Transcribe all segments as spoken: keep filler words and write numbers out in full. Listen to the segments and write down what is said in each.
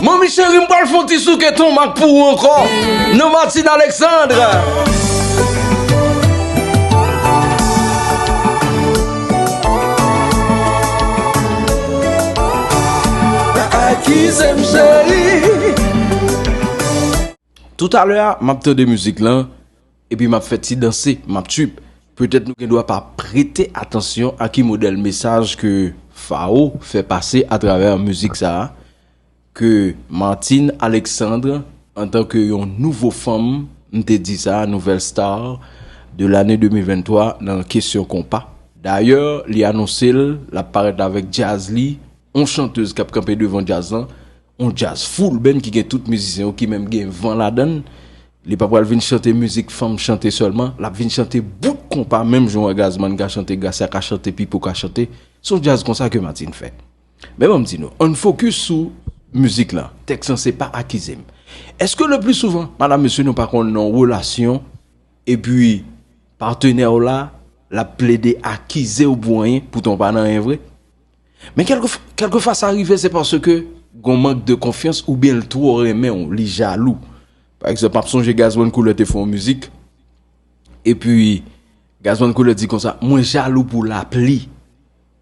Manmi cheri, m pral fè yon ti souke ton mak pou ou ankò. Nan Martine Alexandre. Pa akize m, cheri. Toutalè a, m ap tande mizik lan, epi m ap fè ti danse, m ap trip. Petèt nou gen dwa pa prete atansyon a ki modèl mesaj ke Pharoah fè pase atravè mizik sa a, ke Martine Alexandre, antanke yon nouvo fanm, m te di sa, nouvelle star de l'année deux mille vingt-trois nan kesyon konpa. Dayè, li anonse l, l ap parèt avèk djaz li, yon chantèz k ap kanpe devan djaz lan, yon djaz full band ki gen tout mizisyen yo, ki menm gen van ladan l. Li pa pral vin chante mizik fanm chante sèlman, l ap vin chante bout konpa, menm jan w wè Gazman ka chante, Gracia ka chante, Pipo ka chante. Se yon djaz konsa ke Martine fè. Men ban m di nou, ann fokis sou mizik lan. Tèks lan se pa akize m. Èske le pli souvan, madam, mesye, nou pa konn nan yon relasyon, epi patnè w la, l ap plede akize w pou anyen, poutan w pa nan anyen vre? Men kèlke, kèlkefwa sa rive, se paske gon mank de konfyans oubyen l twò renmen w, li jalou. Pa egzanp, m ap sonje Gazman Koulè te fè yon mizik, epi Gazman Koulè di konsa, mwen jalou pou lapli,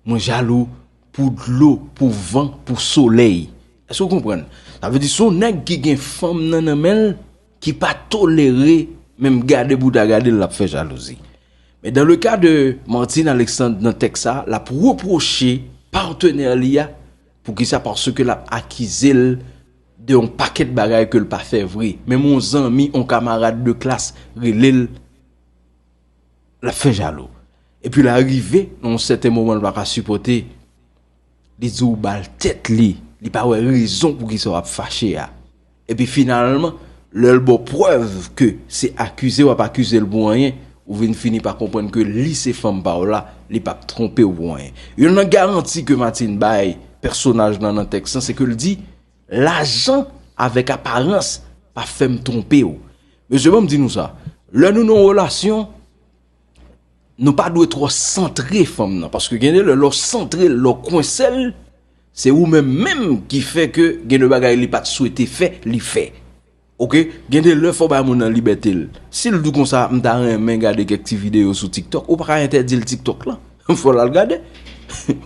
mwen jalou pou dlo, pou van, pou solèy. Èske w konprann? Sa vle di, se yon nèg ki gen fanm nan nan men l, ki pa tolere, menm gade pou w ta gade l, l ap fè jalouzi. Men dans le cas de Martine Alexandre nan tèks sa, l ap repwoche patnè li a, poukisa? Paske l ap akize l de yon pakèt bagay ke l pa fè vre. Menm yon zanmi, yon kamarad de klas rele l, l ap fè jalou. Epi l arive nan yon sèten moman l pa ka sipòte, li di w ba l tèt li, li pa wè rezon poukisa w ap fache a. Epi finalman, lè l ba w prèv ke se akize w ap akize l pou anyen, ou vin fini pa konprann ke li se fanm pa w la, li p ap twonpe w pou anyen. Youn nan garanti ke Martine bay pèsonaj lan nan tèks lan, se ke l di, lajan avèk aparans pa fè m twonpe w. Mesye, ban m di nou sa. Lè nou nan yon relasyon, nou pa dwe twò santre fanm nan. Paske gen de lè, lè w santre l, lè w kwense l, se ou menm menm ki fè ke gen de bagay li pa t swete fè, li fè. Oke? Gen de lè, fò w bay moun nan libète l. Si l di w konsa, m ta renmen gade kèk ti videyo sou TikTok, ou pa ka entèdi l TikTok lan. Fò l al gade.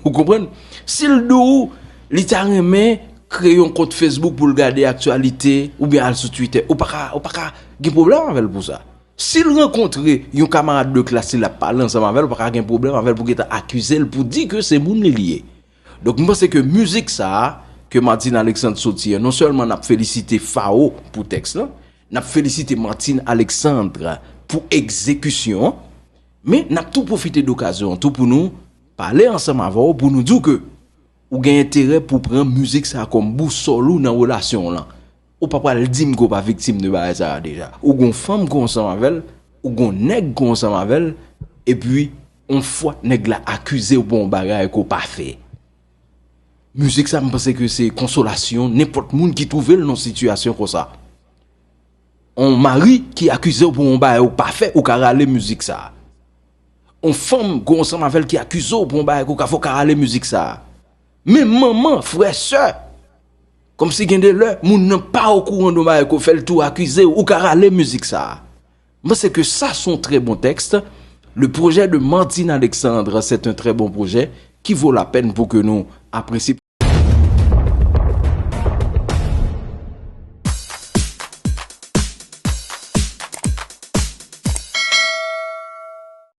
Ou konprann? Si l di w li ta renmen kreye yon kont Facebook pou l gade aktyalite, oubyen al sou Twitter, ou pa ka, ou pa ka gen pwoblèm avè l pou sa. Si l rankontre yon kamarad de klas li, l ap pale ansanm avè l, ou pa ka gen pwoblèm avè l pou gentan akize l, pou di ke se moun li li ye. Donk, m panse ke mizik sa a, ke Martine Alexandre soti an, non sèlman n ap felisite Pharoah pou tèks lan, n ap felisite Martine Alexandre pou egzekisyon an, men n ap tou pwofite de okazyon an tou pou nou pale ansanm avè w, pou nou di w ke ou gen enterè pou pran mizik sa a kòm bousòl ou nan relasyon w lan. Ou pa pral di m ke w pa viktim de bagay sa a deja. Ou gon fanm ke w ansanm avè l, ou gon nèg ke w ansanm avè l, epi yon fwa nèg la akize w pou yon bagay ke w pa fè. Mizik sa, m panse ke se konsolasyon nenpòt moun ki twouve l nan sitiyasyon konsa. On mari ki akize w pou yon bagay ou pa fè, ou ka rale mizik sa. On fanm ke w ansanm avè l ki akize w pou yon bagay ke w ka fè, ou ka rale mizik sa. Men manman, frè, sè, kòmsi gen de lè, moun nan pa okouran de yon bagay ke w fè, l tou akize w, ou ka rale mizik sa. M panse ke sa se yon trè bon tèks. Le projet de Martine Alexandre, c'est un très bon projet qui vaut la peine pou ke nou apresye.